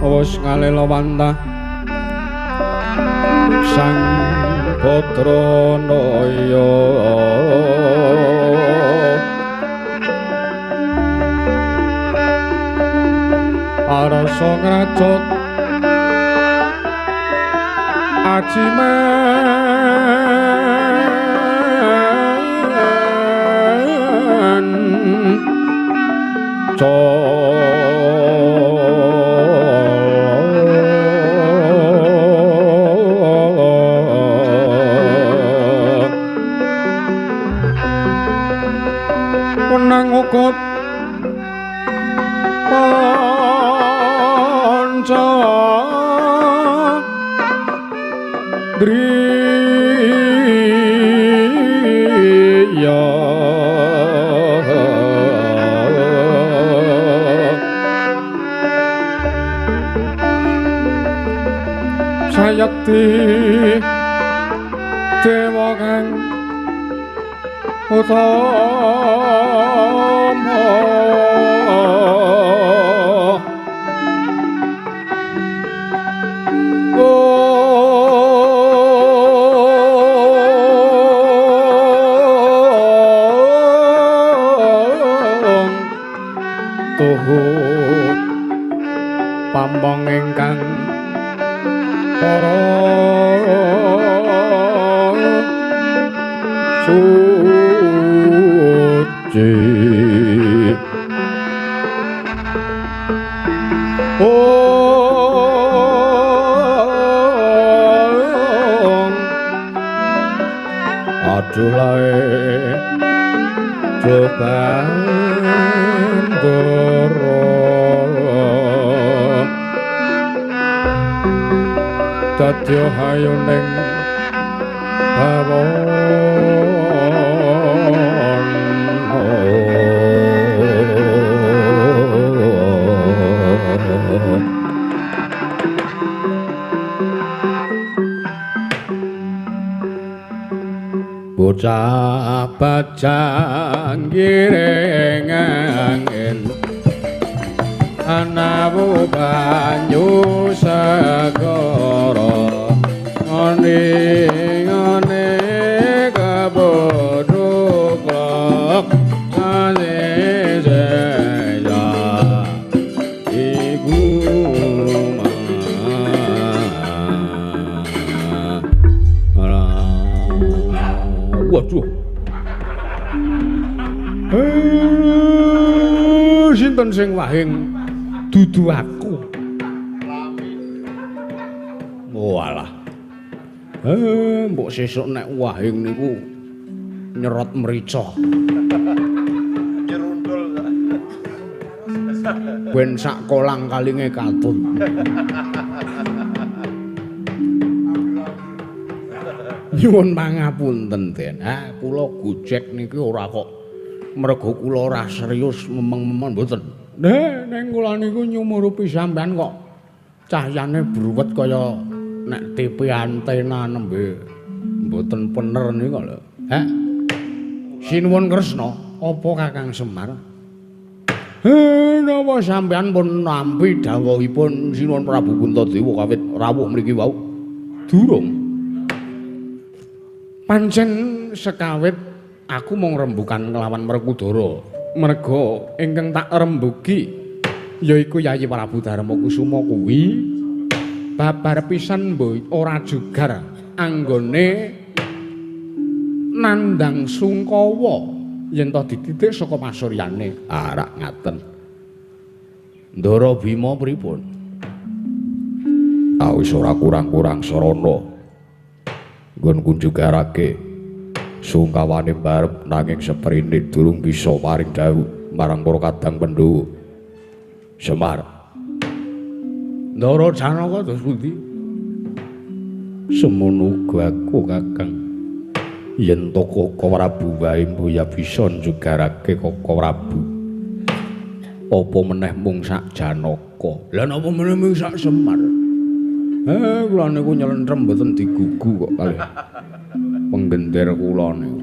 Wis ngalelawantah Sang Badranaya. Arsa ngrajut ajiman wenang uga panca driya sayekti dewa kang utama. Tuhu pambang ingkang para suci. Om adulae Jobandara dadya hayuning bawana. Bocah bajang giring angin anawu banyu segara ngene ngene kebodhok azeya iku waduh. Sinten sing wahing dudu aku. Walah. Mbok sesuk nek wahing niku nyerot mrica. Nyerundul. Ben sak kolang kalinge katut. Nyuwun pangapunten, Den. Ha, kula gojek niki ora kok mergo kula ora serius memeng-memeng mboten. Neh, ning kula niku nyumurupi sampean kok cahyane bruwet kaya nek TV antena nembe mboten pener niku lho. Ha? Sinuwun Kresna, apa Kakang Semar? Napa sampean pun nampi dawuhipun Sinuwun Prabu Puntadewa kawit rawuh mriki wau? Durung. Pancen sekawit aku mung rembukan nglawan Werkudara. Merga ingkang tak rembuki yaiku Yayi Prabu Darma Kusuma kuwi babar pisan mbok ora jugar anggone nandhang sungkawa yen to dititik saka pasuryane. Arak ngaten. Ndara Bima pripun? Ah wis ora kurang-kurang sarana. Nggon kunjugarake sungkawane barep nanging seprene durung bisa paring dawuh marang para kadang Pandhawa. Semar. Ndara Janaka terus pundi? Semono uga aku Kakang. Yen to Kaka Prabu wae mboya bisa njugarake Kaka Prabu. Apa meneh mung sak Janaka? Lah napa meneh mung sak Semar? Kula niku nyelentrem mboten digugu kok kalih penggender kula niku.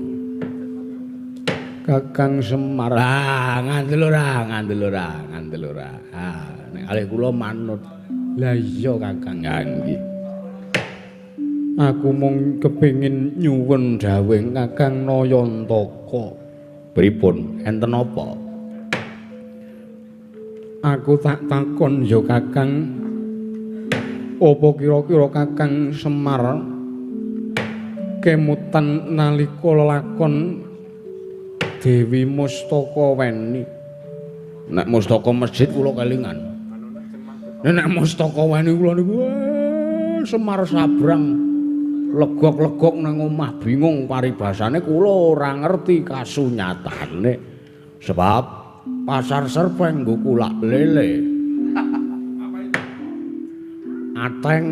Kakang Semar, ah ngandel ora, ngandel ora, ngandel ora. Ah nek kalih kula manut. Lah iya Kakang. Nggih. Aku mung kepengin nyuwun dawuh Kakang Nayantaka. Pripun? Enten apa? Aku tak takon ya Kakang. Apa kira-kira Kakang Semar kemutan nalika lelakon Dewi Mustaka Weni? Nek mustaka masjid kula kelingan. Nek mustaka weni kula niku Semar sabrang legok-legok nang omah bingung paribasane kula ora ngerti kasunyatane. Sebab pasar Serpeng nggo kulak lele. Ateng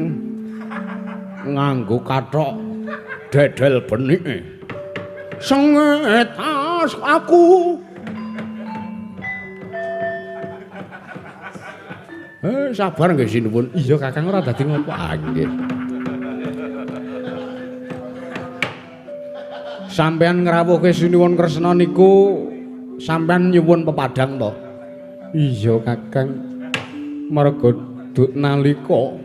nganggo kathok dedel benike. Sengetas aku. Sabar nggih sinuwun. Iya Kakang ora dadi ngopo. Ah nggih. Sampeyan ngrawuhke Sinuwun Kresna niku sampeyan nyuwun pepadang to? Iya Kakang. Merga duk nalika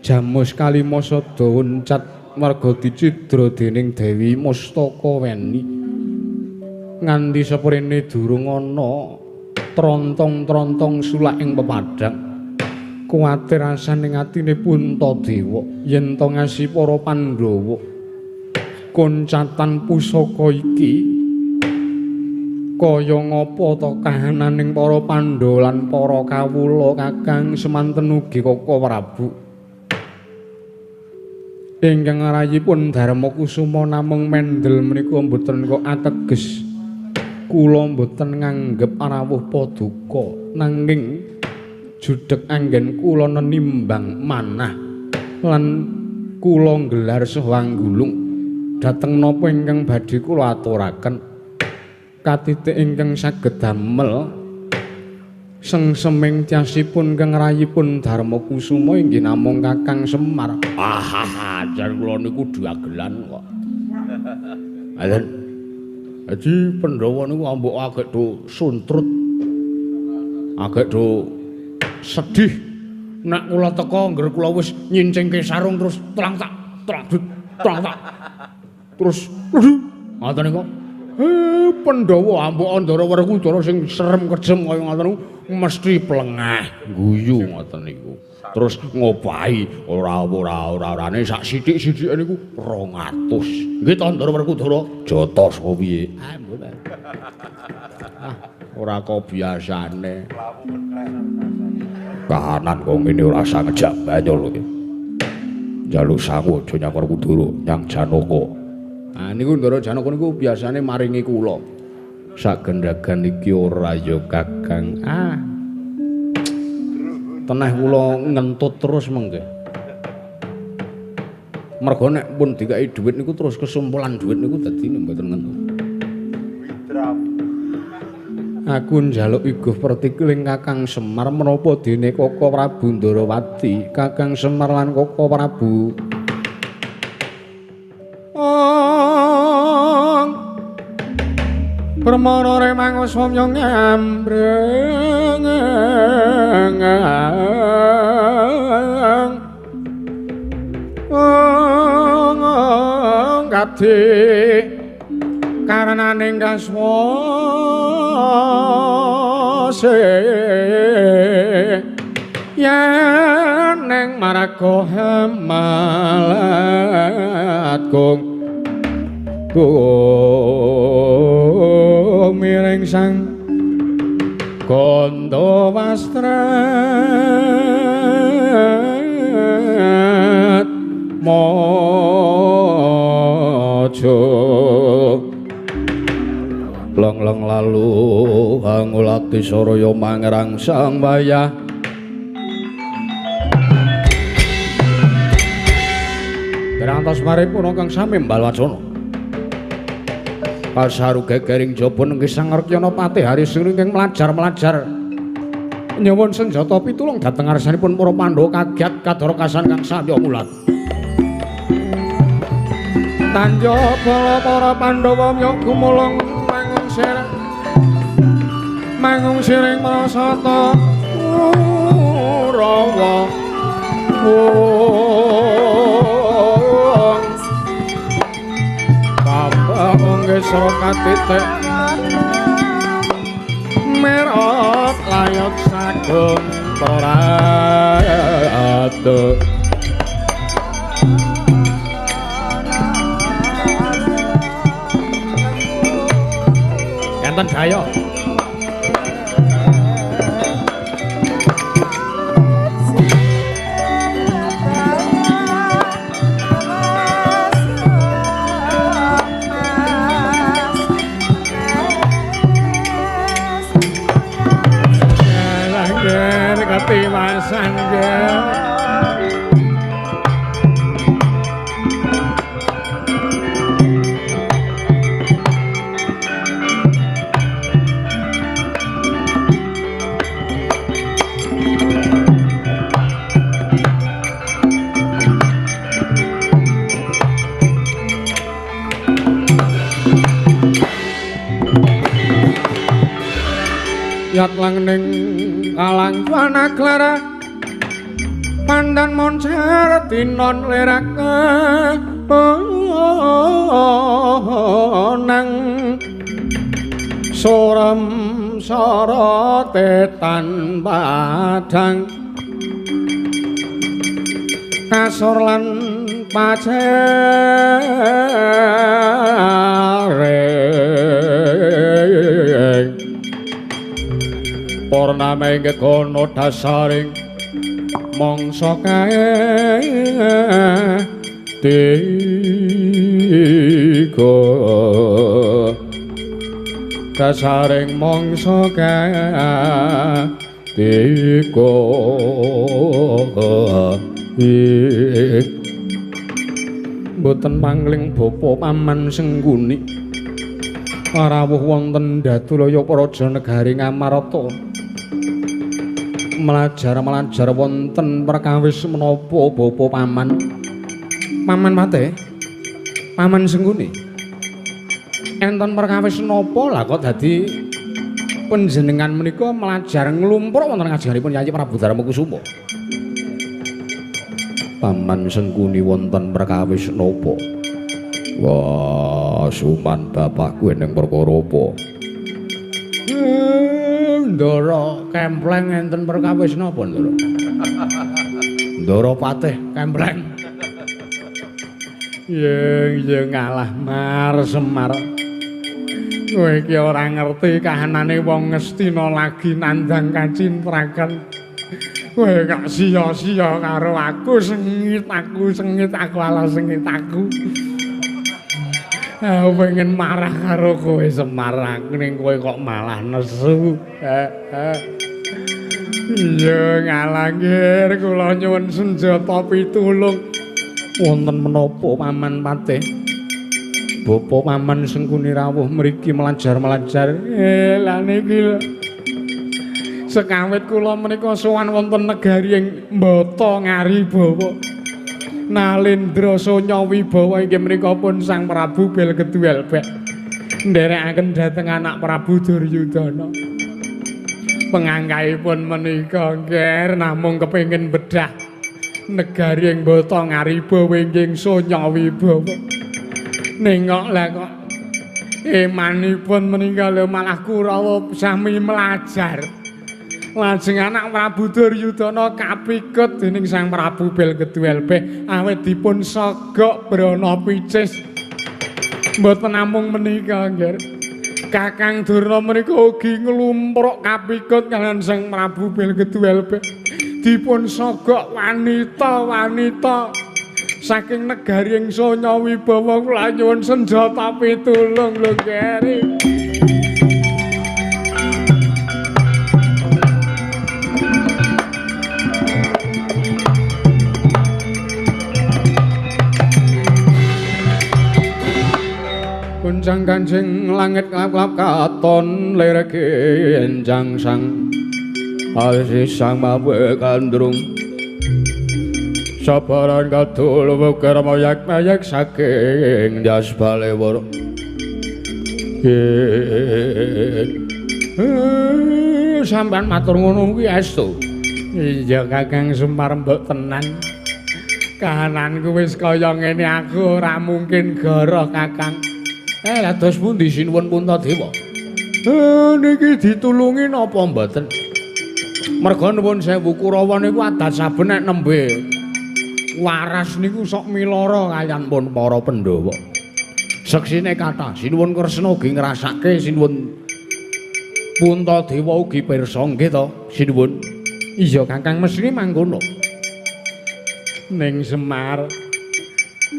Jamus kalima sada uncat merga dicidra dening Dewi Mustaka Weni. Nganti seprene durung ana trontong-trontong sulak ing pepadang. Kuwatir rasane atine Puntadewa yen to ngasi para Pandhawa. Koncatan pusaka iki kaya ngapa to kahananing para Pandhawa lan para kawula Kakang semanten ugi Kaka Prabu. Ingkang rayipun Darma Kusuma namung mendel menika mboten kok ateges kula mboten nganggep rawuh paduka nanging judheg anggen kula nenimbang manah lan kula nggelar saha anggulung dhateng napa ingkang badhe kula aturaken katitik ingkang saged damel sengseming tyasipun kang rayipun Darma Kusuma inggih namung Kakang Semar. Ah, jan kula niku dagelan kok. Aten. Dadi Pandhawa niku ambok agek do suntrut. Agek do sedih. Nek kula teka ngger kula wis nyincingke sarung terus tlang tak tlang tlang tak. Terus ngoten niku. Pandhawa ambok Andara Werkudara sing serem kejem kaya ngoten niku mesti plengah guyu ngoten niku. Terus ngobahi ora-ora-ora-orane sak sithik-sithike niku 200. Nggih to Andara Werkudara? Jotos apa piye? Ah mboten. Ah ora kok biasane. Kahanan kok ngene ora usah ngejak banyo lho. Njaluk sangu aja nyang Werkudara, nyang Janaka. Ah niku Ndara Janaka niku biasane maringi kula. Sak gendhagan iki ora ya Kakang. Ah. Teneh kula ngentut terus mengke. Mergo nek pun dikai dhuwit niku terus kesumpulan dhuwit niku dadi mboten ngentut. Aku njaluk iguh pertikling Kakang Semar menapa dene Kaka Prabu Ndarawati, Kakang Semar lan Kaka Prabu. Permana remang swamya ngambreng kadi karenaning kaswase yen ning maraga hamalat kung miring sang Gandha wastrat maja long-long lalu angulati saraya mangrangsang wayah Berantos maripun kang sami mbalwacana Pasaru gegering jaba nenggih Sang Rekyana Patih Harisena ingkang mlajar-mlajar nyuwun senjata pitulung dhateng ngarsanipun para Pandhawa kaget kadara kasan kang samya mulat. Tanja bala para Pandhawa myok gumulung mangung sireng mangung siring prasata Kurawa. katitik merot layot sagung prarata. Enten daya. Ketiwasan ger. Yat langning kalang juana klara pandan moncer tinon lerak nang sorem sorote tan padang kasor lan pacere purnama ing kono dasaring mangsa kae tiga dasaring mangsa kae tiga mboten mangling bapa paman Sengkuni rawuh wonten Datulaya Praja negari Ngamarta melajar-melajar wonten perkawis menapa bapa paman paman Patih paman Sengkuni enten perkawis napa lah kok dadi panjenengan menika melajar nglumpruk wonten ngajenganipun Yayi Prabu Darma Kusuma. Paman Sengkuni wonten perkawis napa? Wah, suman bapakku eneng perkara apa? Ndara Kempleng enten perkawis napa, Ndara? Ndara Patih Kempleng. Yen yen ngalah Mar Semar. Kowe iki ora ngerti kahanane wong Ngastina lagi nandhang kacintrakan. Kowe kok sia-sia karo aku, sengit aku, sengit aku, alah sengit aku. Aku pengen marah karo kowe Semar, ning kowe kok malah nesu. Iya ngalah nggih, kula nyuwun senjata pitulung. Wonten menapa Paman Patih? Bapa Paman Sengkuni rawuh mriki melajar-melajar. Lah niki lho. Sekawit kula menika sowan wonten negari ing Mbata Ngaribawa. Nalendra Sonya Wibawa inggih menika pun Sang Prabu Belgeduel bek nderekaken dhateng anak Prabu Duryudana. Pengangkaipun menika nggih namung kepengin bedah negari ing Mbata Ngaribawa inggih Sonya Wibawa. Nengok lah kok emanipun menika lho malah Kurawa sami melajar. Lajeng anak Prabu Duryudana kapikut dening Sang Prabu Belgeduel beh awit dipun sogok brana picis. Mboten namung menika nggih. Kakang Durna menika ugi nglumpruk kapikut kaliyan Sang Prabu Belgeduel beh. Dipun sogok wanita-wanita saking negari ing Sonya Wibawa kula nyuwun senjata pitulung lho nggih. Goncang kancing langit klap-klap katon lir genjang sang alsi sang mawe gandrung sabaran kadul wukir moyak-moyak saking jas balewur. Sampeyan matur ngono kuwi estu. Iya Kakang Semar mbok tenan. Kahananku wis kaya ngene aku ora mungkin goroh Kakang. Lah dos pundi sinuwun Puntadewa? Niki ditulungi napa mboten? Merga nuwun sewu Kurawa niku adat saben nek nembe waras niku sok milara kaliyan pun para Pandhawa. Seksine kathah sinuwun Kresna ugi ngrasake, sinuwun Puntadewa ugi pirsa nggih to, sinuwun. Iya Kakang, mesthine mangkono. Ning Semar,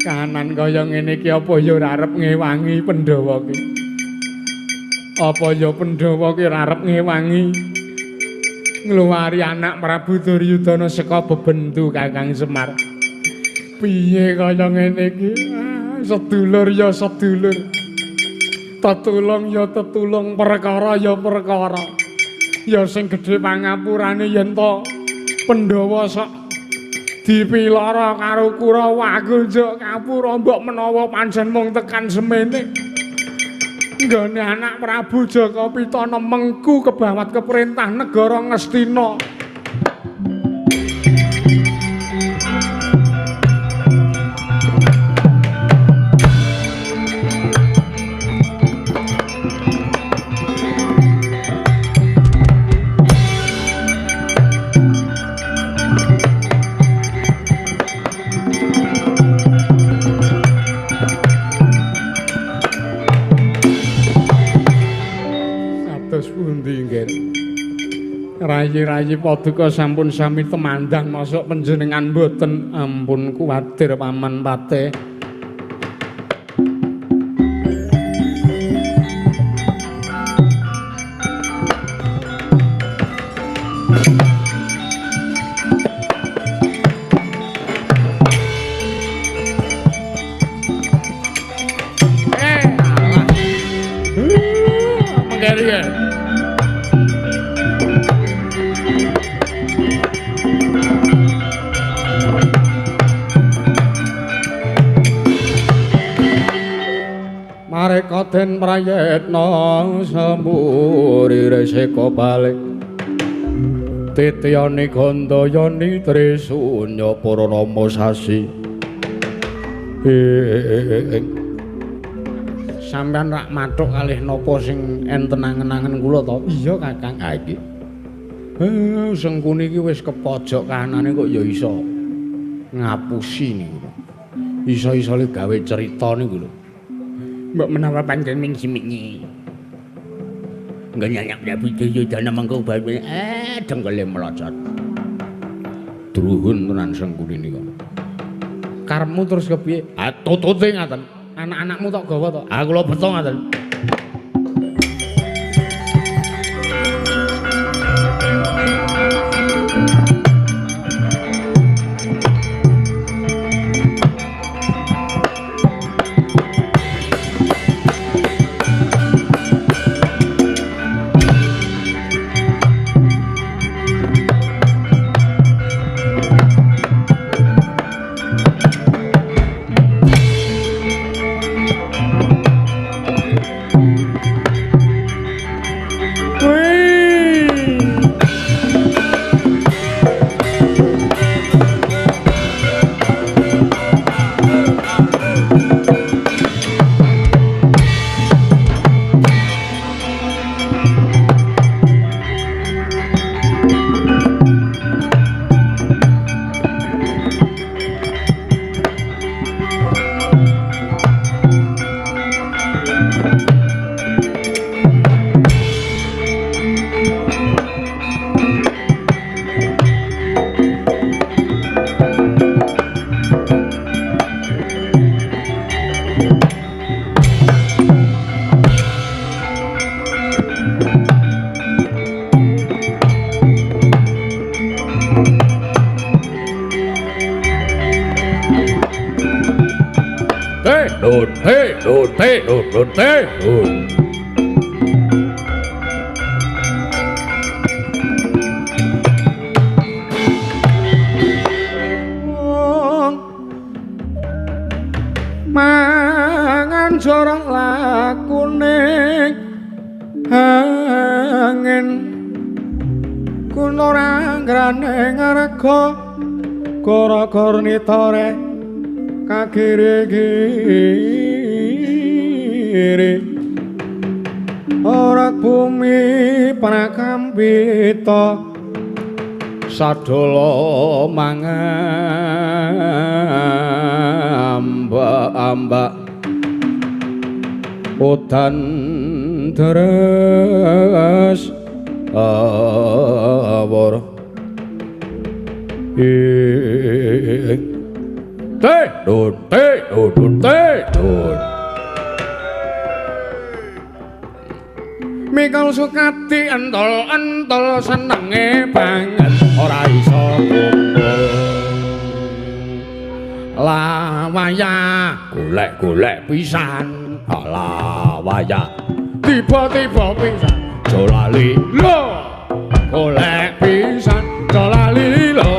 kahanan kaya ngene iki apa ya ora arep ngewangi Pandhawa ki? Apa ya Pandhawa ki ora arep ngewangi ngluwari anak Prabu Duryudana saka bebendu Kakang Semar? Piye kaya ngene iki? Sedulur ya sedulur, tetulung ya tetulung, perkara ya perkara. Ya sing gedhe pangapurane yen to Pandhawa sok dipilara karo Kurawa, aku njuk kapura mbok menawa pancen mung tekan semene. Nggone anak Prabu Jaka Pitana mengku kebawat keperintah negara Ngastina. Rayi-rayi paduka sampun sami temandang, mosok panjenengan mboten? Ampun kuwatir Paman Patih. Den prayitna semuri resika balik titiyani gandayani trisunya purnama sasi. Sampeyan rak mathuk kalih napa sing enten angen-angen kula to? Iya Kakang. Ha iki. Sengkuni iki wis kepojok kahanane kok ya iso ngapusi niku. Iso-isole gawe cerita niku lho. Mbok menawa pancen ming simiki. Nggone anak Prabu Duryudana mengko bae dengkele melocot. Druhun tenan Sengkuni niku. Karepmu terus kepiye? Ah tutute ngaten. Anak-anakmu tok gawa to? Ah kula beto ngaten. Mangan jorong lakune angin kunuranggrane ngarga gara-gara nitore kagiri-giri. Giri ora bumi prakampita sadala mangambak-ambak udan deres awor ing te dun te dun te dun Mikal Sukati entol-entol senenge banget ora iso kumpul. Lawaya golek-golek pisan, lawaya tiba-tiba pisan jolali lho, golek pisan jolali lho,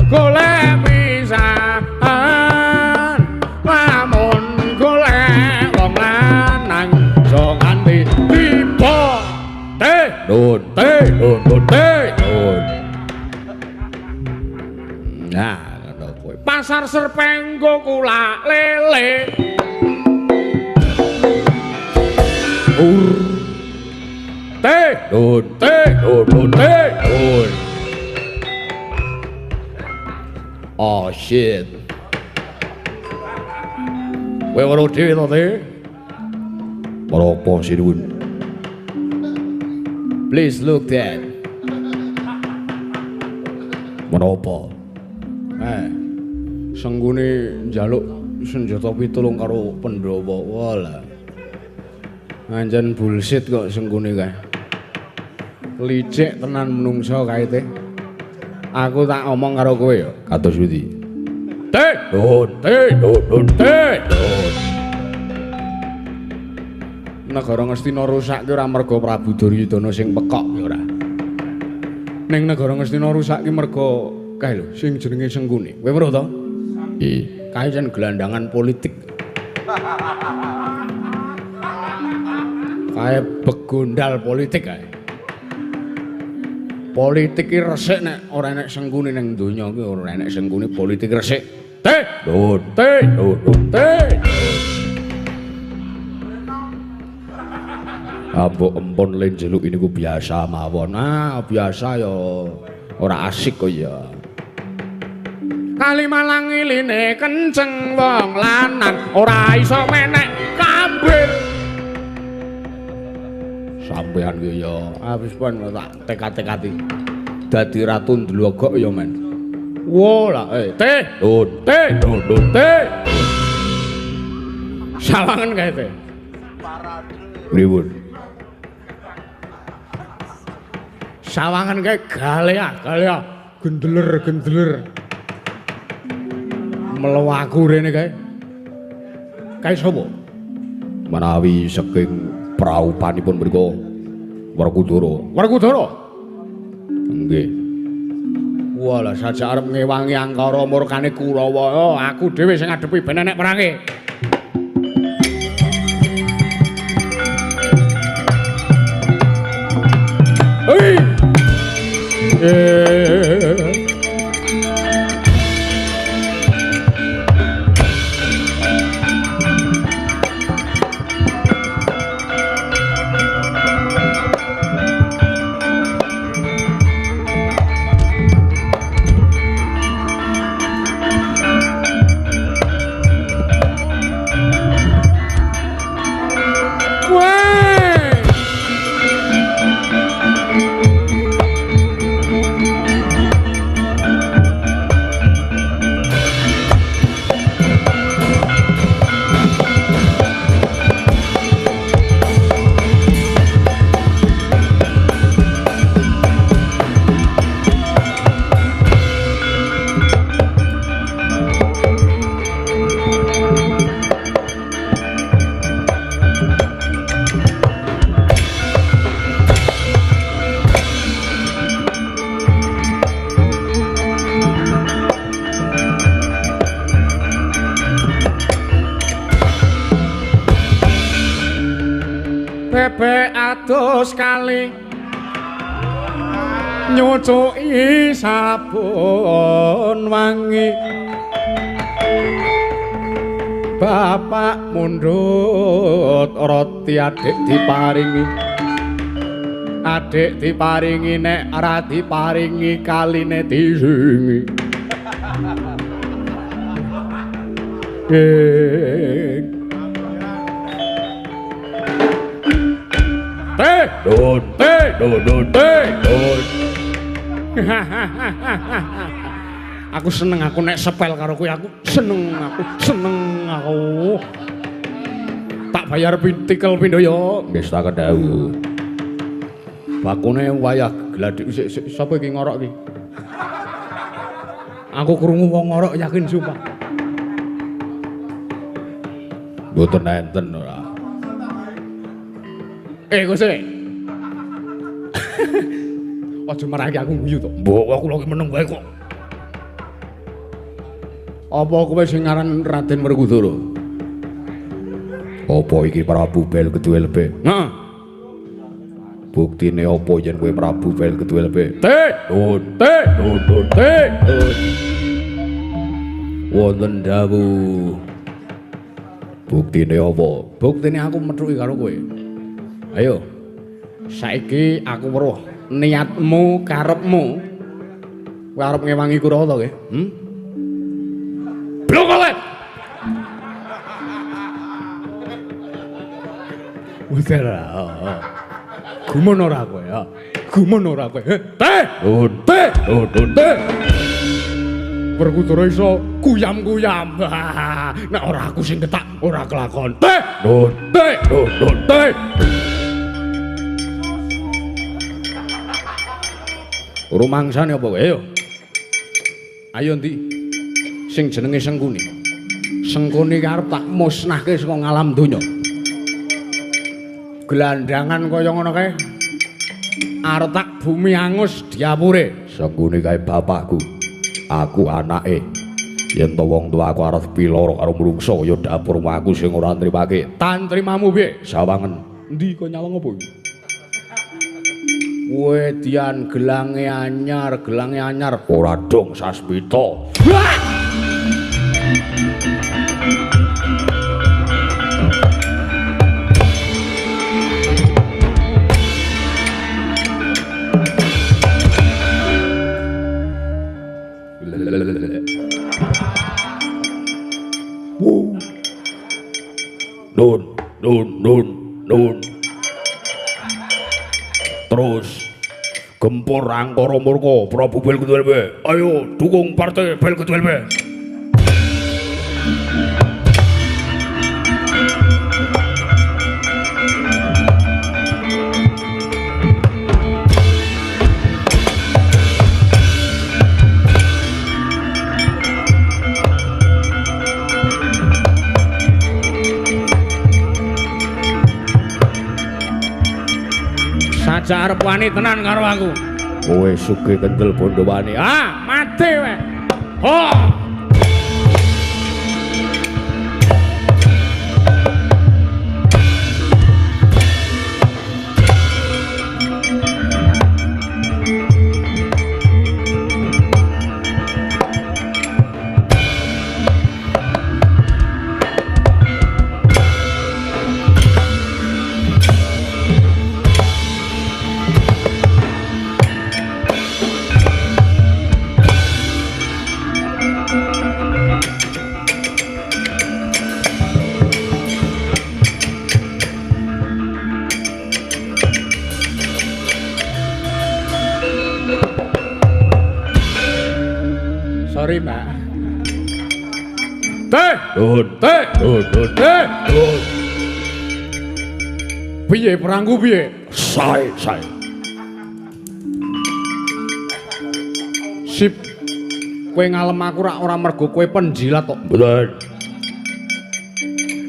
golek pisan lamun golek wong lanang aja nganti tiba te dun te dun dun te dun. Nah ngono kuwi. Pasar Serpeng nggo kulak lele. Ur te dun te dun dun te dun. Oh shit. Kowe weruh dhewe to, Te? Weruh apa sinuwun? Please look that. Menapa? Senggune njaluk senjata pitulung karo Pandhawa. Walah. Anjen bullshit kok senggune kae. Licik tenan menungso kae, Teh. Aku tak omong karo kowe ya. Kados pundi? Te dun te dun dun te dun. Negara Ngastina rusak ki ora merga Prabu Duryudana sing pekok ya ora. Ning negara Ngastina rusak ki merga kae lho sing jenenge Sengkuni. Kowe weruh to? Iya. Kae jan gelandangan politik. Kae begondal politik kae. Politik ki resik nek ora enek Sengkuni ning donya ki ora enek Sengkuni politik resik. Te dun te dun dun te. Ambok empon le njeluk niku biasa mawon. Ah, biasa ya ora asik kok ya. Kali Malang iline kenceng wong lanang ora iso menek kambir. Sampeyan ki ya wis pun tak tekad-tekati. Dadi ratu ndlogok ya men. Wo lah te dun te dun dun te. Sawangen kae te. Pripun? Sawangan kae galea, galea, gendeler, gendeler. Mlaku rene kae. Kae sapa? Menawi saking praupanipun mriku Werkudara. Werkudara? Nggih. Walah sajak arep ngewangi angkara murkane Kurawa. Oh, aku dhewe sing ngadepi ben enek perange. Hei. Bebek atus kali nyucuki sabun wangi. Bapak mundhut roti adik diparingi. Adik diparingi nek ora diparingi kaline disingi. Te don te don don te don. Aku seneng aku nek sepel karo kowe, aku seneng aku. Tak bayar tikel pindho ya. Wis tak kendhawu. Bakune wayah gladik sik sik sapa iki ngorok iki? Aku krungu wong ngorok yakin sumpah. Mboten enten ora. Kose. Aja marake aku guyu to. Mbok aku lagi meneng wae kok. Apa kowe sing aran Raden Werkudara? Apa iki Prabu Bel Keduel B? Heeh. Buktine apa yen kowe Prabu Bel Keduel B? T don T don don T. Wonten dawuh. Buktine apa? Buktine aku methuki karo kowe. Ayo. Saiki aku weruh niatmu, karepmu. Kowe arep ngewangi Kurawa to kowe? Hmm? Blok kowe. Udah. Gumun ora kowe ya. Gumun ora kowe. T don T don don T. Werkudara iso kuyam-kuyam. Nek ora aku sing ketak ora kelakon. T don T don don T. Rumangsane apa kowe? Ayo. Ayo ndi? Sing jenenge Sengkuni. Sengkuni ki arep tak musnahke saka ngalam donya. Gelandangan kaya ngono kae arep tak bumi angus diapure. Sengkuni kae bapakku. Aku anake. Yen to wong tuaku arep piloro karo mrungsa ya dapurmu aku sing ora nrimake. Tantrimamu piye? Sawangen. Endi kok nyawang apa iki? Kowe dian gelange anyar, gelange anyar ora dong Sasmita. Nun, nun, nun, nun. Terus gempur angkara murka Prabu Bel Keduel B. Ayo dukung partai Bel Keduel B. Saja arep wani tenan karo aku. Kowe sugih kendel bondo wani. Ah, mati kowe. Ho. Sorry, Mbak. T, don, T, don, don, T, don. Piye perangku piye? Sae, sae. Sip. Kowe ngalem aku rak ora mergo kowe penjilat kok. Mboten.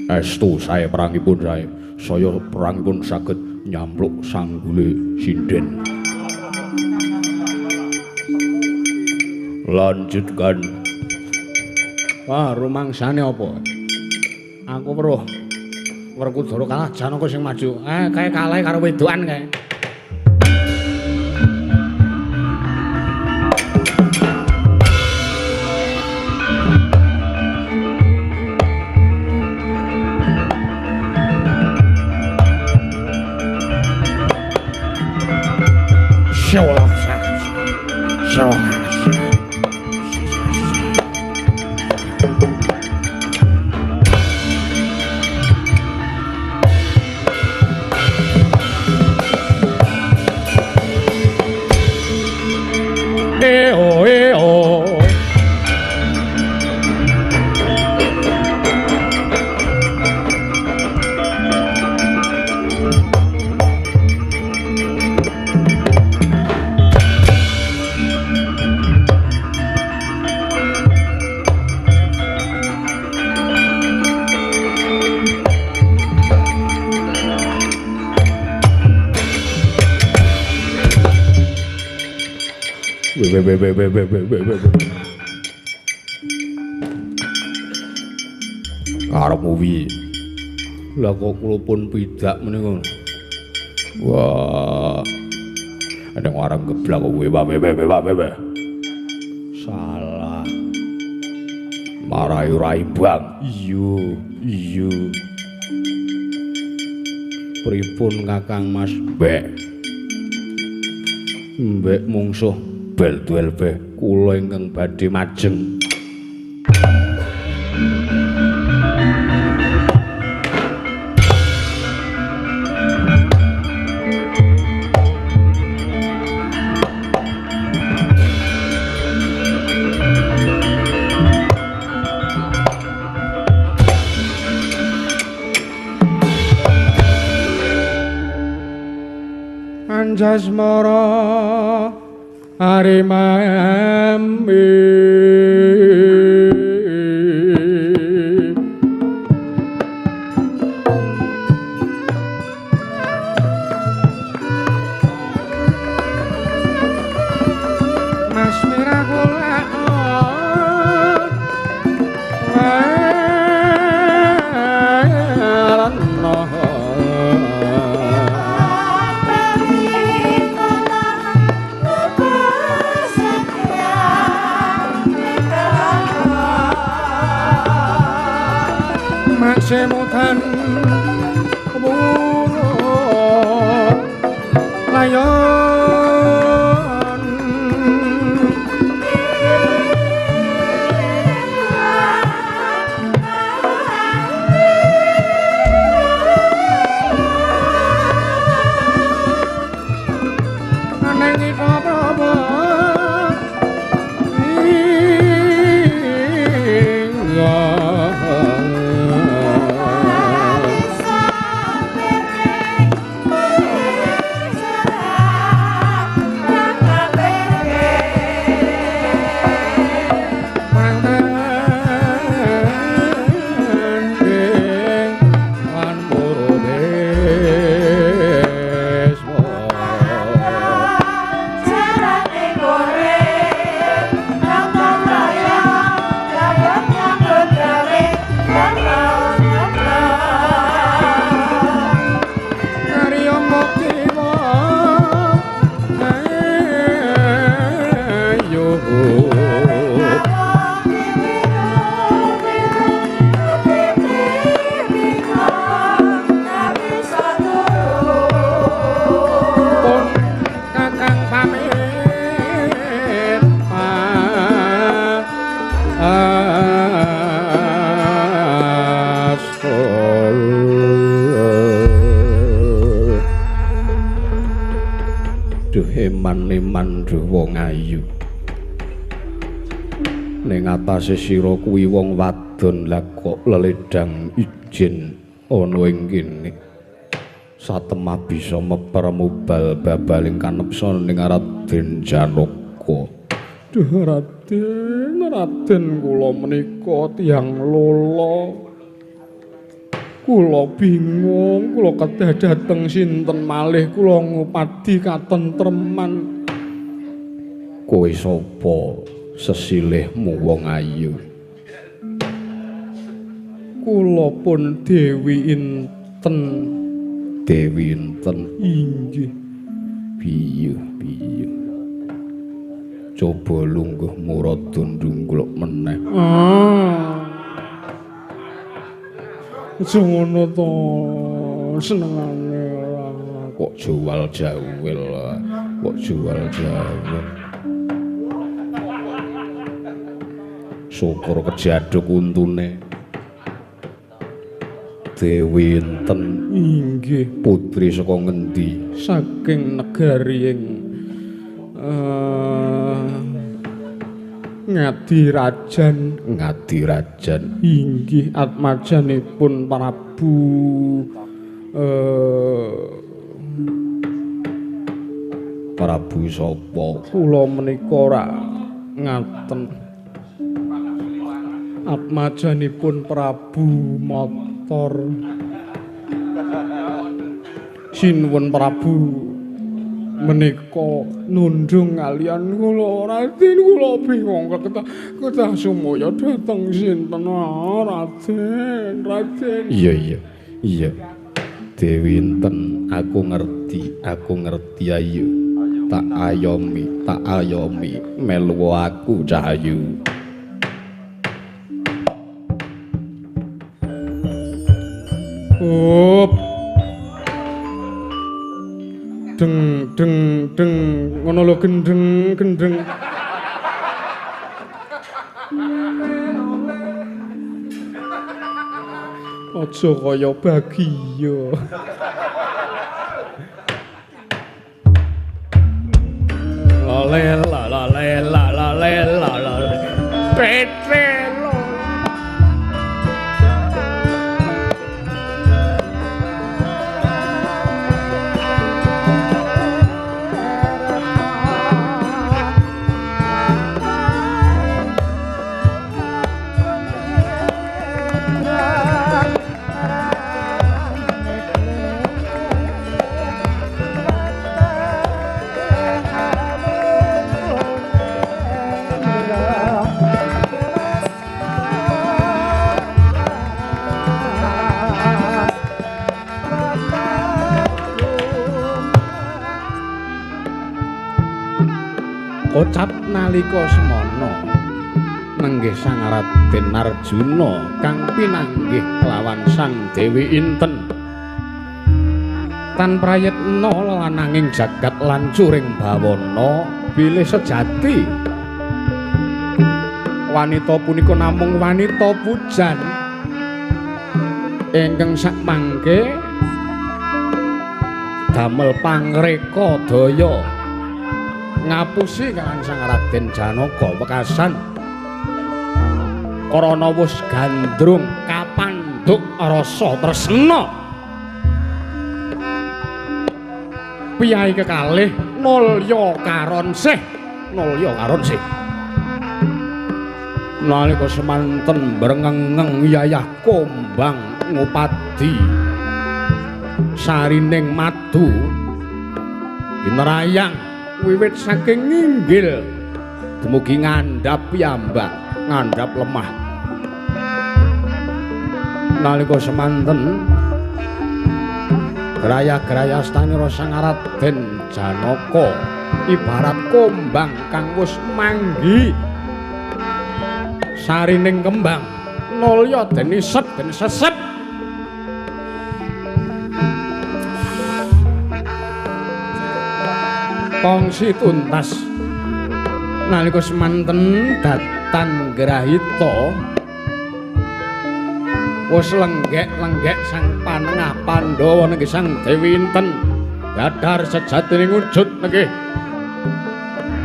Estu sae perangipun sae. Saya perangipun saged nyampluk sanggule sinden. Lanjutkan. Wah, rumangsane apa? Aku weruh Werkudara kalah Janaka sing maju. Kae kalah karo wedokan kae. we we we we we we. Arep kuwi. Lah kok kula pun pidak menika. Wah. Ada orang geblak we we we we we. Salah. Marai ora imbang. Iya, iya. Pripun Kakang Mas? Mbek. Mbek mungsuh bel duel be kula ingkang badhe majeng. Anjasmara arimami Mas Mira kula Semutan wuro layon aneng ita praba Eman-eman duh wong ayu. Ning atase sira kuwi wong wadon lah kok leledang ijin ana ing kene. Satemah bisa meper mubal babaling kanepsa ning Raden Janaka. Duh Raden, Raden kula menika tiyang lolo. Kula bingung, kula kedah dhateng sinten malih, kula ngupadi katentreman. Kowe sapa sesilihmu wong ayu? Kula pun Dewi Inten. Dewi Inten? Inggih. Piye piye? Coba lungguh murada ndungkluk meneh. Ah. Aja ngono to, senengane ora kok jual jawil, kok jual jawil. Syukur kejaduk untune. Dewi Inten? Inggih. Putri saka ngendi? Saking negari ing Ngadirajan. Ngadirajan. Inggih, atmajanipun Prabu Prabu sapa? Kula menika ora ngaten. Atmajanipun Prabu Motor. Sinuwun Prabu Menika nundung kaliyan kula Raden, kula bingung kedah sumaya dhateng sinten Raden, Raden. Iya iya iya Dewi Inten, aku ngerti ayo. Tak ayomi melu aku Cahayu. Up. Deng deng deng ngono lho, gendeng gendeng. Aja kaya bagiya. La la la la la la la. Petre lo. Kocap nalika semana nenggih Sang Raden Arjuna kang pinanggih kelawan Sang Dewi Inten. Tan prayitna lananging jagat lan curing bawana bilih sejati wanita punika namung wanita pujan ingkang sakmangke damel pangreka daya ngapusi kang Sang Raden Janaka wekasan karana wis gandrung kapandhuk rasa tresna. Piyai kekalih nulya karonsih, nulya karonsih. Nalika semanten brengengeng yayah kombang ngupadi sarining madu ginerayang wiwit saking nginggil dumugi ngandhap piyambak, ngandhap lemah. Nalika semanten graya-graya stanira Sang Raden Janaka ibarat kombang kang wis manggi sarining kembang nulya den isep den sesep. Kongsi tuntas nalika semanten datan grahita wis lenggek-lenggek sang panengah Pandhawa nenggih Sang Dewi Inten dadar sejatine wujud nenggih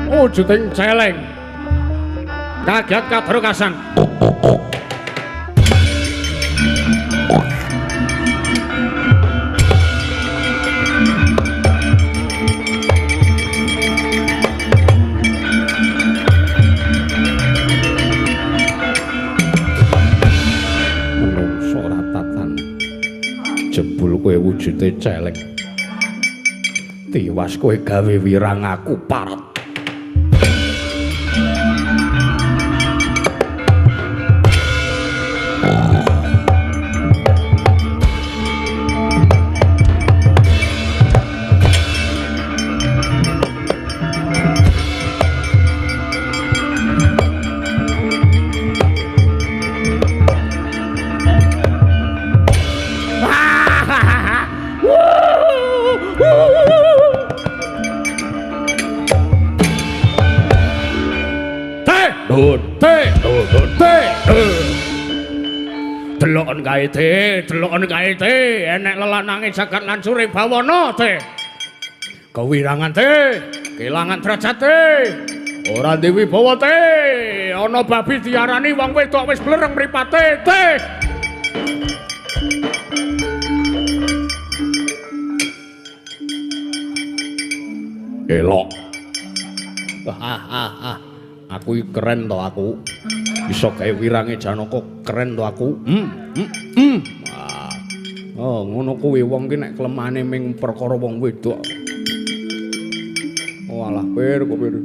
wujuding celeng kaget kabarokasan. Jebul kowe wujude celeng, tiwas kowe gawe wirang aku parat. Deloken kae te, deloken kae te, enek lelanange jagat lan sure bawana te. Kewirangan te, kelangan derajat te. Ora duwe wibawa te, ana babi diarani wong wedok wis blereng mripate te. Elok. Aku iki keren to aku. Bisa gawe wirange Janaka keren to aku. Oh, ngono kuwi wong ki nek kelemane ming perkara wong wedok. Kopir, kopir.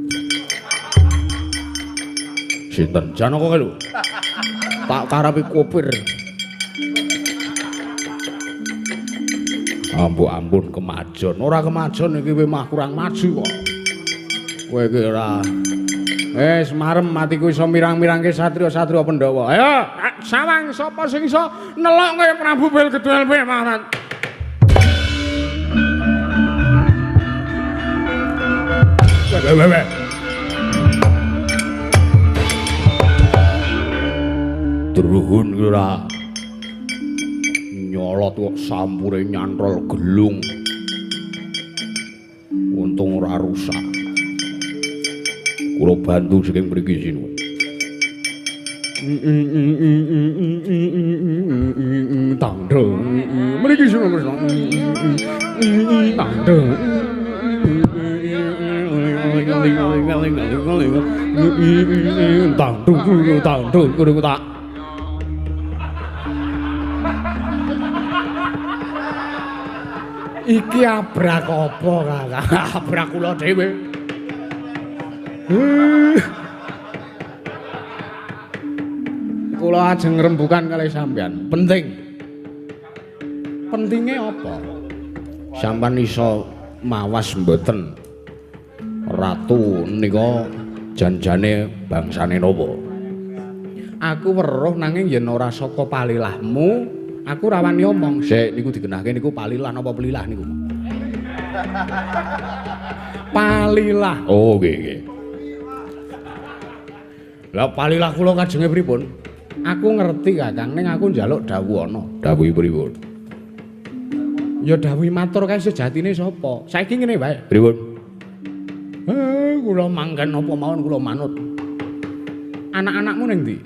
Sinten? Janaka kae lho. Tak karepe kopir. Ampun ampun kemajon. Ora kemajon iki kowe mah kurang maju kok. Kowe iki ora. Wis marem atiku iso mirang-mirangke satria-satria Pandhawa. Ayo, sawang sapa sing iso nelokke Prabu Belgedel Marat. Wewe. Druhun ki ora nyolot kok sampure nyantrol gelung. Untung ora rusak. Kula bantu saking mriki sinuwun. Tandha. Mriki sinuwun. Tandha. Tandha, tandha, kudu tak. Iki abrak apa, Kakang? Abrak kula dhewe. Kula ajeng rembukan kalih sampeyan. Penting. Pentinge apa? Sampeyan iso mawas mboten? Ratu nika janjane bangsane napa? Aku weruh nanging yen ora saka palilahmu, aku ora wani omong. Sik niku digenahke niku palilah napa pelilah niku? Palilah. Oh nggih nggih. Lah palilah kula kajenge pripun? Aku ngerti Kakang, ning aku njaluk dawuh ana. Dawuhi pripun? Ya dawuhi matur kae sejatine sapa? Saiki ngene wae. Pripun? Kula mangken apa mawon kula manut. Anak-anakmu ning ndi?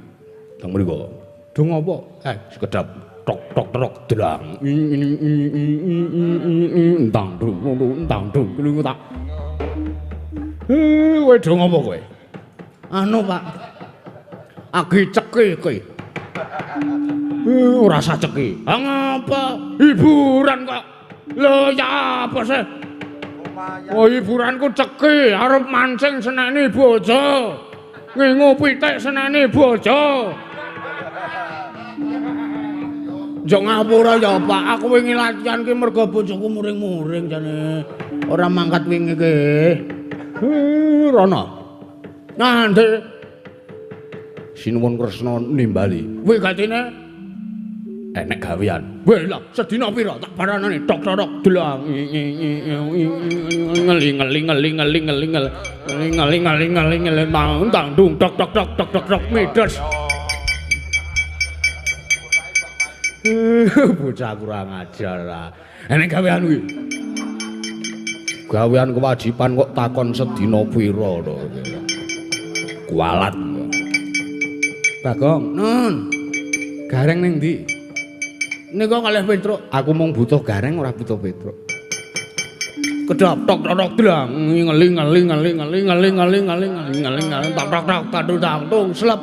Teng mriku. Do ngopo? Sekedap tok tok tok drang. Entang dung entang dung kuwi tak. Kowe do ngopo kowe? Anu, Pak. Agi ceki kowe. Ora usah ceki. Ha ngapa? Hiburan kok. Lho ya apa sih? Oh hiburanku ceki, arep mancing seneni bojo. Ngingu pitik seneni bojo. Njok ngapura ya, Pak. Aku wingi latihan ki mergo bojoku muring-muring jane. Ora mangkat wingi ki. Rono. Nandhe. Sinuwun Kresna nimbali. Kuwi gatine enek gawean. Weh lah, sedina pira tak baranane tok tok tok delang. Ngeli ngeli ngeli ngeli ngeli ngeli ngeli ngeli ngeli ngeli tang dung tok tok tok tok tok tok mides. Bocah kurang ajar lah. Enek gawean kuwi. Gawean kewajiban kok takon sedina pira to. Kualat. Bagong, nun. Gareng ning ndi? Nika kalih Petruk. Aku mung butuh gareng ora butuh Petruk. Kedap tok tok tok dlang ngeli ngeli ngeli ngeli ngeli ngeli ngeli ngeli ngeli ngeli tok tok tok tok tok tung slep.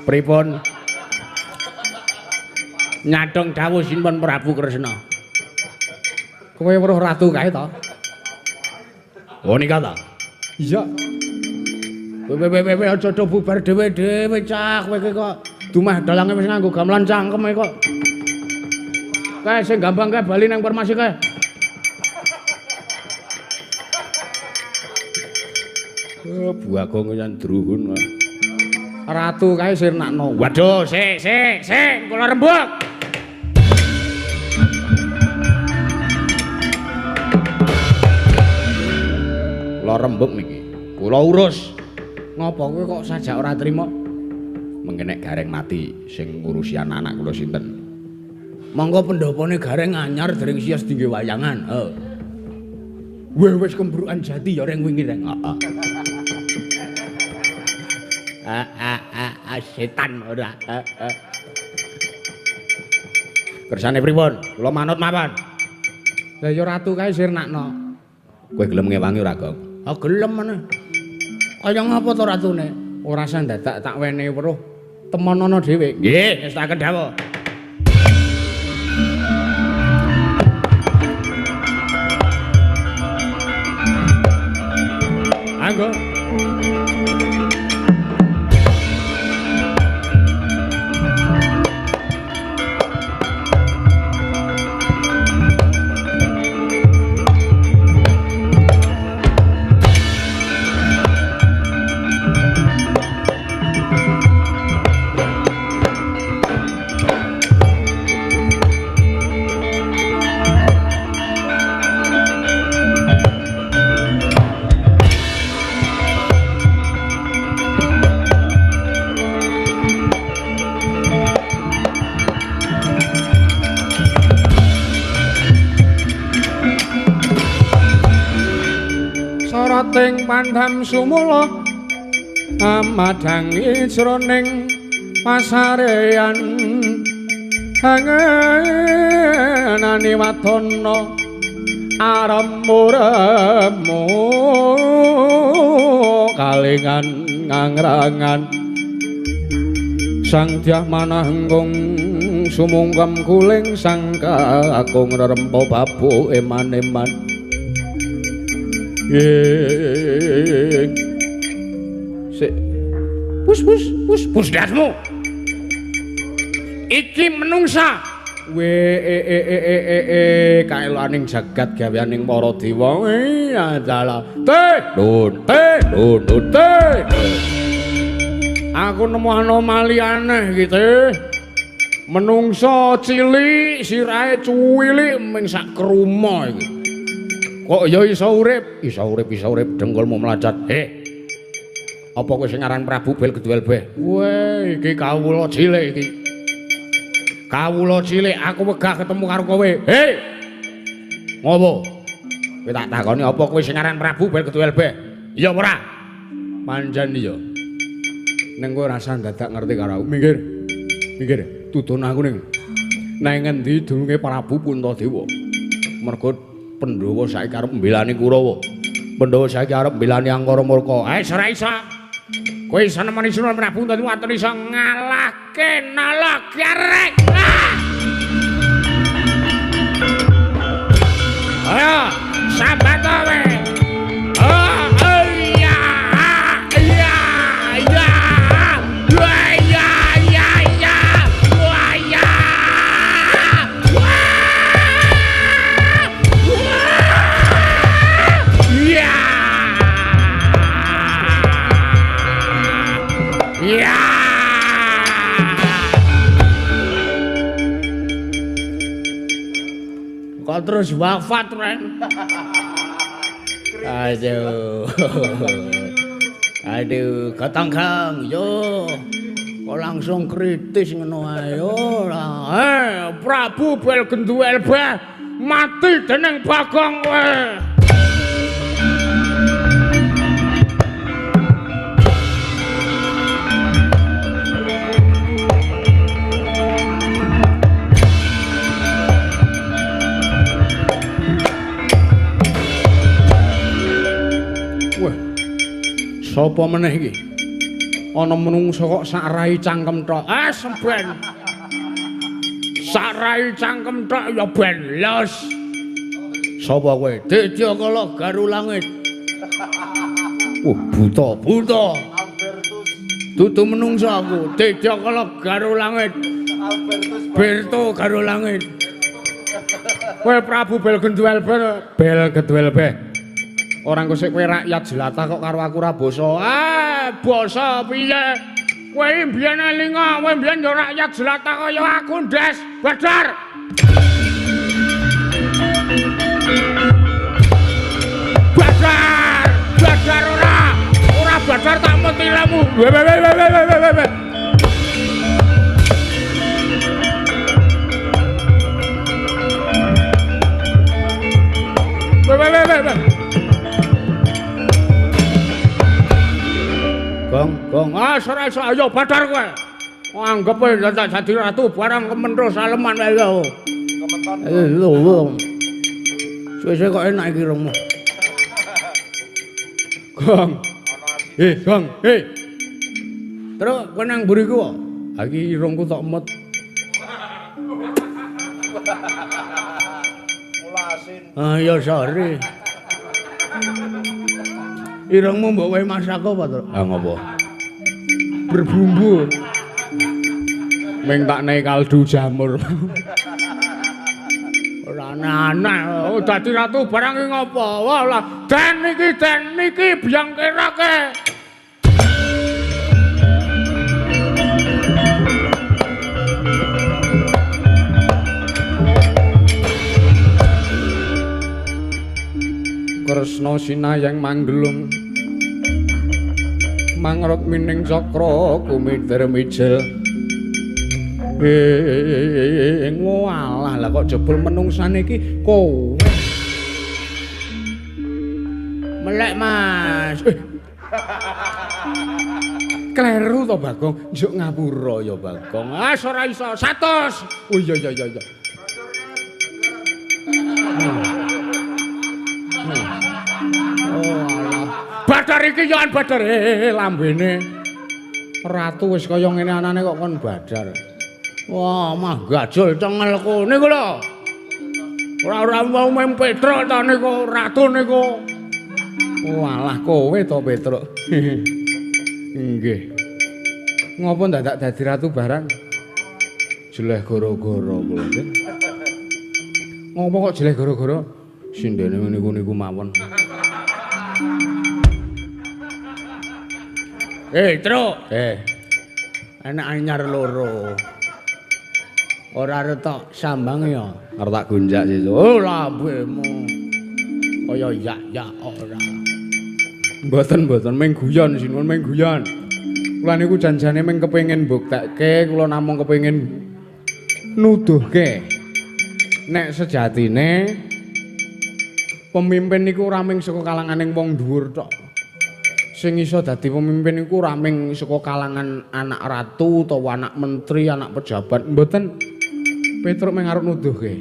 Pripun? Nyadong dawuh sinten Prabu Kresna. Kowe weruh ratu kae to? Oh nika ta? Iya. Kowe kowe aja do bubar dhewe-dhewe cah kowe iki kok dumah dalange wis nganggo gamelan cangkeme kok. Kae sing gampang kae bali nang formasi kae. Oh, Bagong yen druhun. Ratu kae sirnakno. Waduh, sik sik sik kula rembug. Kula rembug niki. Kula urus. Ngopo kowe kok sajak ora trima? Mengke nek Gareng mati sing ngurusi anak-anak kula sinten? Monggo pendhopone Gareng anyar dereng siyos dingge wayangan. Heeh. Weh wis kembrukan jati ya reng wingi reng. Heeh. Setan ora. Kersane pripun? Kula manut mawon. Lah ya ratu kae sirnakno. Kowe gelem ngewangi ora, Gong? Ah gelem meneh. Kaya ngapa to ratune? Ora usah dadak tak wenehi weruh. Temonono dhewe. Nggih, wis tak kendhawa. Anggo. Soroting pandam sumula amadhangi jroning pasareyan hangenane wadana arem-uremu kalingan ngangrangan sang dyah manah engkung sumungkem kuling sang kakung rerempa babu eman-eman. Sik. Pus pus pus pus dasmu. Iki menungsa. We e e e e e e kaelaning jagat gaweaning para dewa. Adalah te nun te nun nun te. Aku nemu anomali aneh iki te. Menungsa cilik sirahe cuwilik ming sak kruma iki. Kok ya iso urip? Iso urip, iso urip, dengkulmu melacat. Heh. Apa kowe sing aran Prabu Bel Gedwelbeh? Weh, iki kawula cilik iki. Kawula cilik, aku wegah ketemu karo kowe. Heh. Ngopo? Kowe tak takoni apa kowe sing aran Prabu Bel Gedwelbeh? Iya ora? Pancen iya. Ning kowe ora usah dadak ngerti karo aku. Minggir. Minggir, tudun aku ning. Nang ngendi dununge Prabu Puntadewa? Mergo Pandhawa saiki arep mbelani Kurawa. Pandhawa saiki arep mbelani Angkara Murka. Eh, ora iso. Kowe iso nemoni Sunan Prabu Puntadewa waton iso ngalahke Nalagareng. Ayo, sambat kowe. Oh, iya. Iya, iya. Wah, iya, iya, iya. Wah, iya. Ya. Kok terus wafat, Ren? Aduh. Aduh, ketangkang yo. Kok langsung kritis ngono ae ora. Prabu Bel Genduwelbeh mati dening Bagong kowe. Sapa meneh iki? Ana menungsa kok sak rai cangkem tok. Ah, semben. Sak rai cangkem tok ya ben los. Sapa kowe? Dedyakala Garu Langit. Buta, buta. Albertus. Dudu menungsa aku. Dedyakala Garu Langit. Albertus. Berto Garu Langit. Kowe Prabu Bel Genduwelbeh, Bel Gedwelbeh. Orang kosek kowe rakyat jelata kok karo aku ora basa. Ah, basa piye? Kowe mbiyen elinga, kowe mbiyen ya rakyat jelata kaya aku, Ndes. Badar. Badar, badar ora. Ora badar tak metilamu. We we we we we we. We we we we. Gong, gong. Ah, ora iso, ayo badar kowe. Anggep kowe dadak dadi ratu barang kementho saleman wae yo. Kementon. Lho, lho. Suwe-suwe kok enak iki rungmu. Gong. Gong, Terus kowe nang mburiku kok. Ha iki irungku tok emut. Mula asin. Ah, ya sorry. Irungmu mbok wehi masako apa, Truk? Ah ngopo? Berbumbu. Ming tak nei kaldu jamur. Ora aneh. Oh, dadi ratu barang iki ngopo? Wah lah, den niki biang kerake. Kresna sinayang manggelung mangrot mining cakra kumitir mijil. Walah lah kok jebul menungsane iki kowe. Melek Mas. Kleru to Bagong, njuk ngapura ya Bagong. Ah ora iso 100. Oh iya iya iya. Oh alah. Badar iki yo badar lambene. Ratu wis kaya ngene anane kok kon badar. Wah, mah gajul cengelku niku lho. Ora mau mem Petruk ta niku ratu niku. Walah kowe to Petruk. Nggih. Ngopo ndadak dadi ratu barang? Jeleh gara-gara kula. Ngopo kok jeleh gara-gara? Sindene niku-niku mawon. Truk. Enak anyar loro. Ora retok sambang ya. Arep tak gonjak sesuk. Oh, lambemu. Kaya yak-yak ora. Mboten-mboten mung guyon sinuwun mung guyon. Kula niku janjane mung kepengin mbuktekke, kula namung kepengin nuduhke. Nek sejatine pemimpin niku ora mung saka kalanganing wong dhuwur tok. Sing iso dadi pemimpin niku ora mung saka kalangan anak ratu utawa anak menteri, anak pejabat, mboten. Petruk mung arep nuduhke.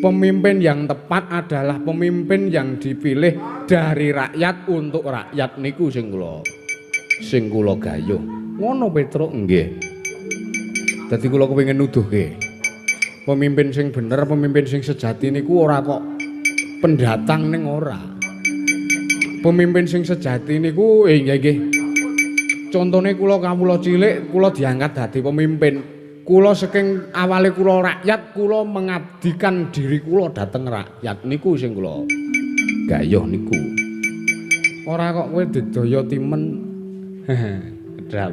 Pemimpin yang tepat adalah pemimpin yang dipilih dari rakyat untuk rakyat niku sing kula gayuh. Ngono Petruk nggih. Dadi kula kepengin nuduhke. Pemimpin sing bener, pemimpin sing sejati niku ora kok pendatang ning ora. Pemimpin sing sejati niku nggih nggih. Contone kula kawula cilik, kula diangkat dadi pemimpin. Kula saking awale kula rakyat, kula mengabdikan diri kula dhateng rakyat niku sing kula gayuh niku. Ora kok kowe didaya timen. Kedap.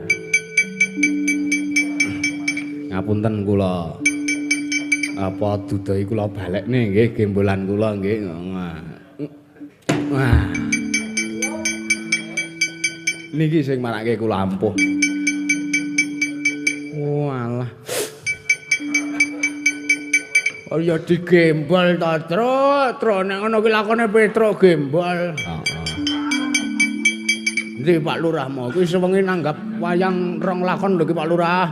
Ngapunten kula. Apa dudahi kula balekne nggih gembolan kula nggih. Wah. Niki sing marake kula ampuh. Walah. Oh ya digembol to, Truk. Truk nek ngono ki lakone Petruk gembol. Heeh. Endi Pak Lurah mau kuwi sewengi nanggap wayang rong lakon lho ki Pak Lurah.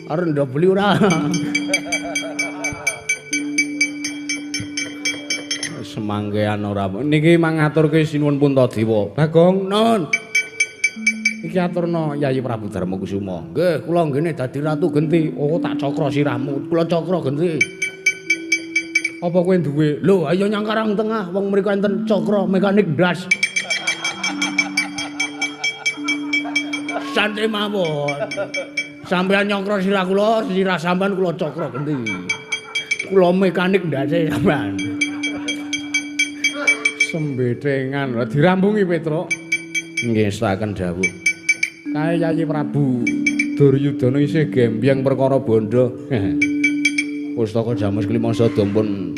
Arep ndobeli ora? Semangkean ora. Niki mangaturke sinuwun Puntadewa. Bagong, nun. Iki aturna Yayi Prabu Darma Kusuma. Nggih, kula nggene dadi ratu genti. Oh, tak cakra sirahmu. Kula cakra genti. Apa kowe duwe? Lho, ayo nyang Karang Tengah, wong mriku enten cakra mekanik ndas. Santai mawon. Sampeyan nyokro sirah kula, sirah sampean kula cakra genti. Kula mekanik ndase sampean. Sembethengan lho dirambungi Petruk. Nggih, setaken dawuh. Kae Yayi Prabu Duryudana isih gembyeng perkara bondo. Pustaka Jamus Klima Sada pun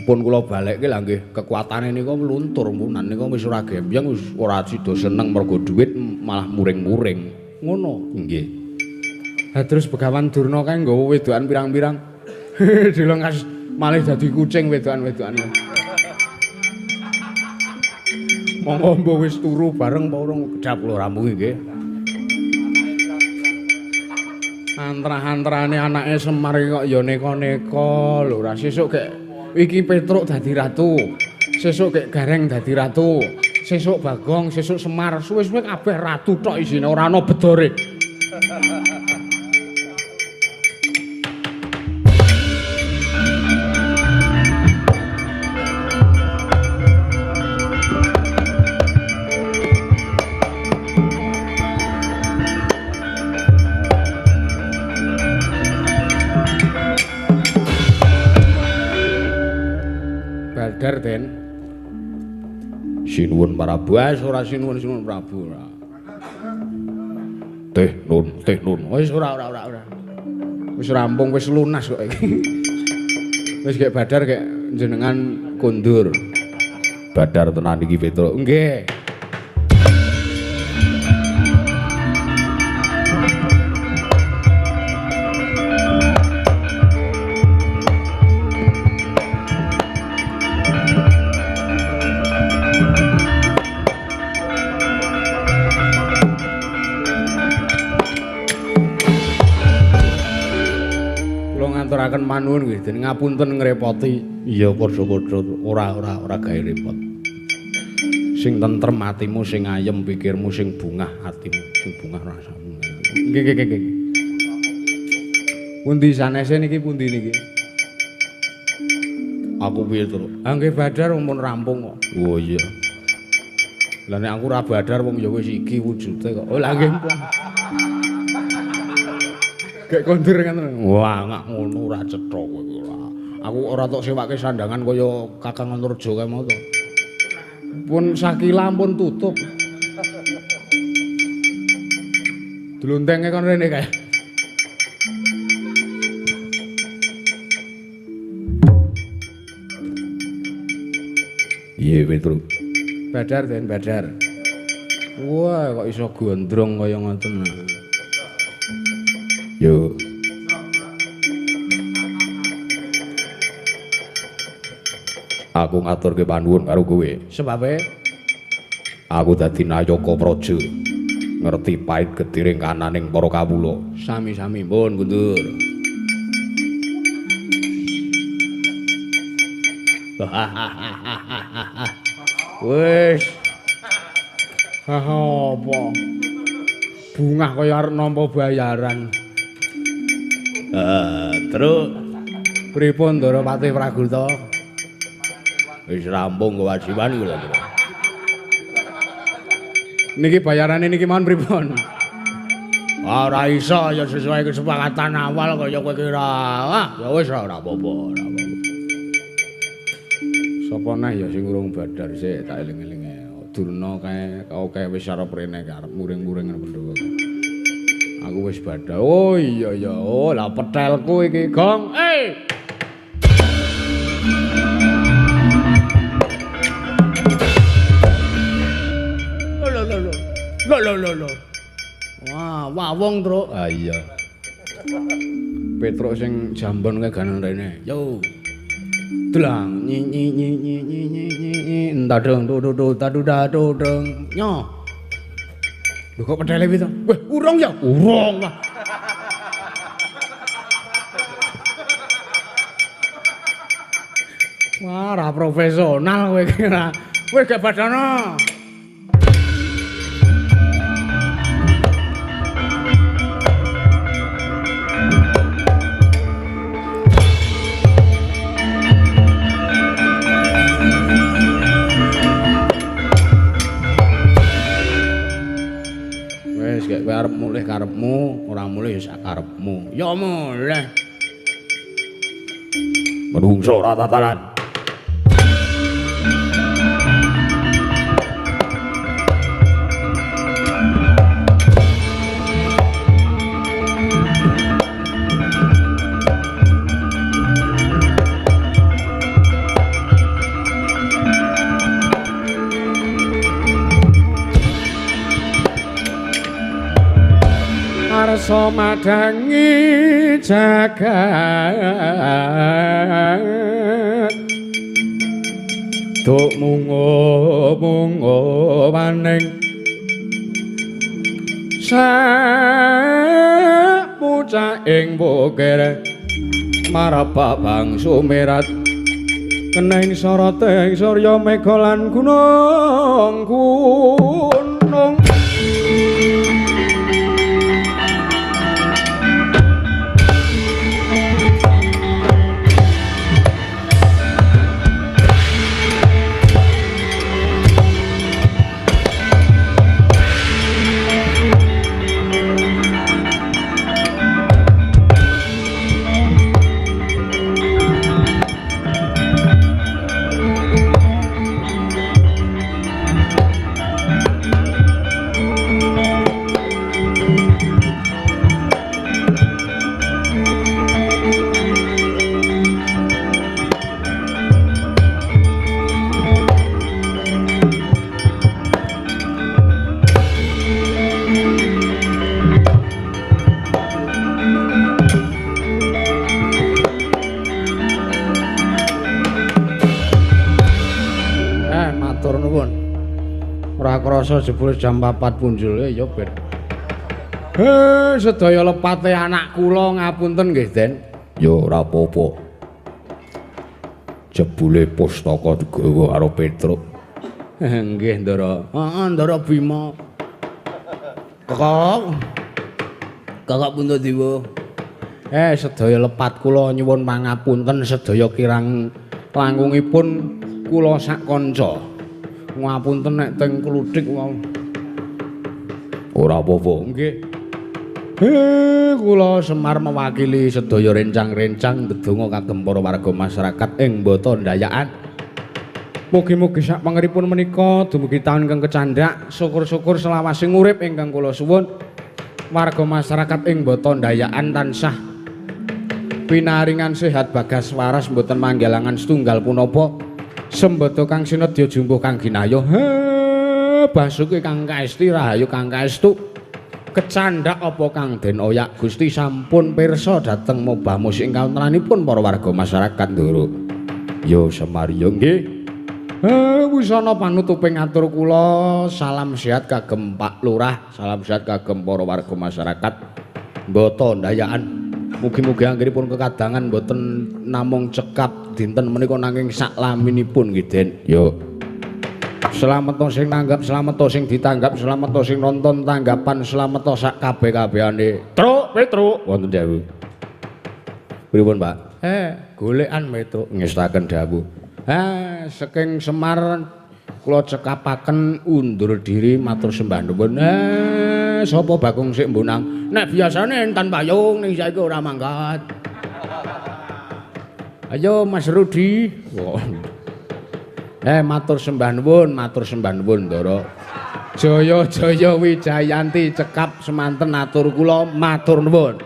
kula balekke lha nggih kekuatane nika luntur punan nika wis ora gembyeng wis ora sida seneng mergo dhuwit malah muring-muring. Ngono nggih. Ha terus Begawan Durna kae nggawa wedokan pirang-pirang. Dilengkas malih dadi kucing wedokan-wedokan. Monggo mbok wis turu bareng apa urung kedhap kula rambungi nggih. Antrah-antrane anake Semar kok ya neka-neka lho ora sesuk gek iki Petruk dadi ratu. Sesuk gek Gareng dadi ratu. Sesuk Bagong, sesuk Semar, suwe-suwe kabeh ratu tok isine ora ana bedore. Badar, Den. Sinuwun Prabu, ora sinuwun-sinuwun Prabu ora. Teh nun, teh nun. Wis ora. Wis rampung, wis lunas kok iki. Wis gek Badar gek jenengan kondur. Badar tenan iki Petruk. Nggih. Ngaturaken manuwun nggih, den ngapunten ngrepoti. Iya padha-padha ora gawe repot. Sing tentrem atimu, sing ayem pikirmu, sing bungah atimu, sing bungah rasamu. Nggih nggih nggih. Pundi sanese niki pundi niki? Aku piye, Truk? Ah nggih Badar mumpun rampung kok. Oh iya. Lah nek aku ora Badar wong ya wis iki wujude kok. Oh lah nggih pun. Gek kondur ngoten. Wah, ngak ngono ora cetha kowe ora. Aku ora tok sewake sandangan kaya Kakang Antarja kae mau to. Pun sakila pun tutup. Dluntenge kon rene kae. Piye Petruk? Badar Den Badar. Wah, kok iso gondrong kaya ngoten. Yo. Aku ngaturke panuwun karo kowe. Sebabe aku dadi nayaka praja. Ngerti pait getiring kananing para kawula. Sami-sami pun kundur. Wis. Apa? Bungah kaya arep nampa bayaran. Truk pripun Ndara Patih Pragurta? Wis rampung kewajiban iki lho. Niki bayarane niki mawon pripun? Ora iso ya sesuai kesepakatan awal kaya kowe kira. Ah, ya wis ora apa-apa, ora apa-apa. Sapa neh ya sing urung badar sik tak eling-elinge. Durna kae kae wis arep rene arep muring-muring nang Pandhawa. Aku wis badha. Oh iya ya. Oh lah petelku iki, Gong. Eh. Lho lho lho. Lho lho lho lho. Wah, wawong, Truk. Ah iya. Petruk sing jambon kae ganen rene. Yo. Dlang nyi nyi nyi nyi nyi nyi nyi ndadeng du du du dadu dadu deng. Nyo. Lho kok pedhele piye to? Weh, urung ya? Urung lah. Wah, ora profesional kowe iki ora. Kowe gak badana. Wis gek kowe arep mulih karepmu, ora mulih ya sak karepmu. Ya mulih. Menungso ora tataran. Arsa madangi jagat duk mungo-mungo maning sapucaking bukir marabak bangsu merat kening soroting surya mega lan gunung gunung. krasa jebul jam 4 punjul ya ben. Sedaya lepate anak kula ngapunten nggih, Den. Ya ora apa-apa. Jebule pustaka digawa karo Petruk. Nggih, Ndara. Heeh, Ndara Bima. Kakak. Kakak Puntadewa. Sedaya lepat kula nyuwun pangapunten sedaya kirang langkungipun kula sak kanca. Ngapunten nek teng kluthik wau. Ora apa-apa. Nggih. Kula Semar mewakili sedaya rencang-rencang ndedonga kagem para warga masyarakat ing Mbata Ndayakan. Mugi-mugi sak pangeripun menika dumugi taun ingkang kecandhak, syukur-syukur selawase urip ingkang kula suwun. Warga masyarakat ing Mbata Ndayakan tansah pinaringan sehat bagas waras mboten manggalangan setunggal punapa. Sembada kang sinedya jumbuh kang ginayuh. Basuki kang kaesti rahayu kang kaestu. Kecandhak apa kang den oyak Gusti sampun pirsa dhateng mobah musik ingkang wontenanipun para warga masyarakat Ndoro. Ya Semar ya nggih. Wusana panutuping atur kula, salam sehat kagem Pak Lurah, salam sehat kagem para warga masyarakat Mbata Ndayakan. Mugi-mugi anggenipun kekadangan mboten namung cekap dinten menika nanging saklaminipun nggih Den. Yo. Slamet sing nanggap, slamet sing ditanggap, slamet sing nonton tanggapan, slamet sak kabeh-kabehane. Truk, Petruk, wonten dawuh. Pripun, Pak? Golekan Petruk ngestaken dawuh. Saking Semar kula cekapaken undur diri matur sembah nuwun. Sapa Bagong sik mbonang? Nek biasane enten payung ning saiki ora mangkat. Ayo Mas Rudi. Matur sembah nuwun, matur sembah nuwun Ndara. Jaya jaya Wijayanti cekap semanten atur kula matur nuwun.